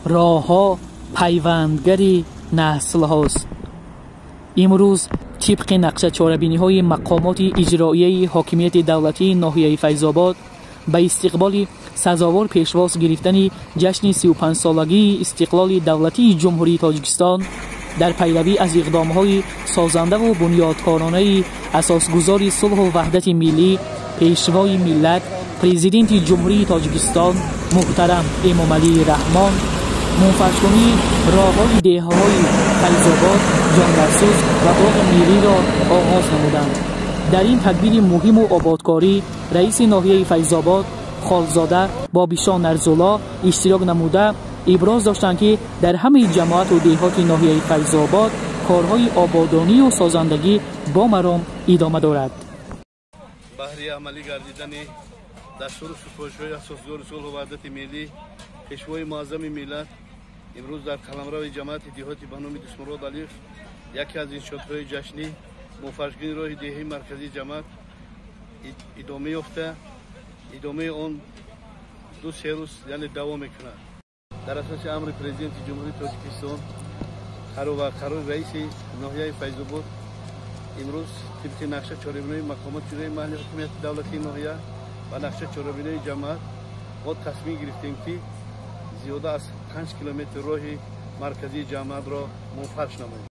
Роҳҳо пайвандгари наслҳост. Имрӯз тибқи нақша чорабиниҳои мақомоти иҷроияи ҳокимияти давлатии ноҳияи Файзобод ба истиқболи сазовор пешвоз гирифтани ҷашни 35-солагии истиқлоли давлатии Ҷумҳурии Тоҷикистон дар пайравӣ аз иқдомҳои созандаву бунёдкоронаи асосгузори сулҳу ваҳдати миллӣ, пешвои миллат, президенти Ҷумҳурии Тоҷикистон муҳтарам Эмомалӣ Раҳмон мунфаршкунии роҳҳои деҳаҳои Файзобод, Ҷондарсӯз ва Боғи Мириро оғоз намуданд. Дар ин тадбири муҳиму ободкорӣ раиси ноҳияи Файзобод Холзода Бобишон Нарзулло иштирок намуда иброз доштанд, ки дар ҳамаи ҷамоату деҳоти ноҳияи Файзобод корҳои ободонию созандагӣ бо маром идома дорад. Баҳри амалӣ гардидани дастуру супоришҳои асосгузори сулҳу ваҳдати миллӣ, пешвои муаззами миллат, имрӯз дар қаламрави ҷамоати деҳоти ба номи Дусмурод Алиев яке аз иншоотҳои ҷашнӣ муфаршкунии роҳи деҳаи марказии ҷамоат идома ёфта, идомаи он 2-3 рӯз, яъне давом мекунад. Дар асоси амри президенти Ҷумҳурии Тоҷикистон ва қарори раиси ноҳияи Файзобод имрӯз тибқи нақша чорабинои мақомоти иҷроияи маҳалли ҳокимияти давлатии ноҳия ва нақша чорабинои ҷамоат мо тасмим гирифтем, ки зиёда аз 5 километр роҳи марказии ҷамоатро мунфарш намоем.